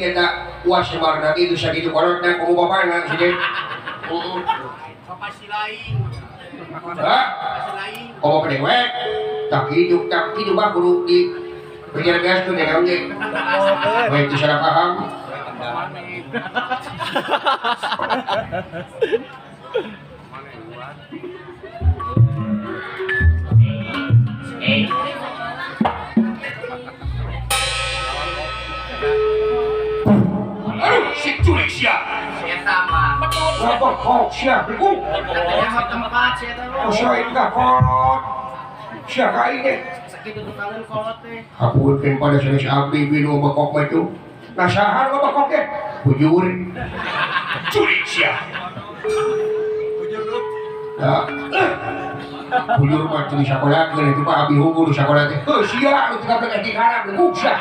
Eta uas sebarna itu sakitu kolotna komo bapana si Ded. Heeh. Bapak silaing. Hah? Bapak silaing. Komo dewek. Tak kitu bah kudu di penjara tuh naon ge. Baik itu salah paham. Aduh, si culik sia. Eta mah. Ngapa kok sia begu? Katanya mah tempat si eta mah. Usahain ka kolot. Sia ka ini. Sakitu tukangan kolot teh. Hapunten pada sanes abdi binu bekok mah itu. Nah saha nu bekok teh? Bujur. Culik sia. Ya. Bujur mah teu disakolakeun itu mah abi unggul di sakola teh. Heuh sia nu teu di karang begu sia.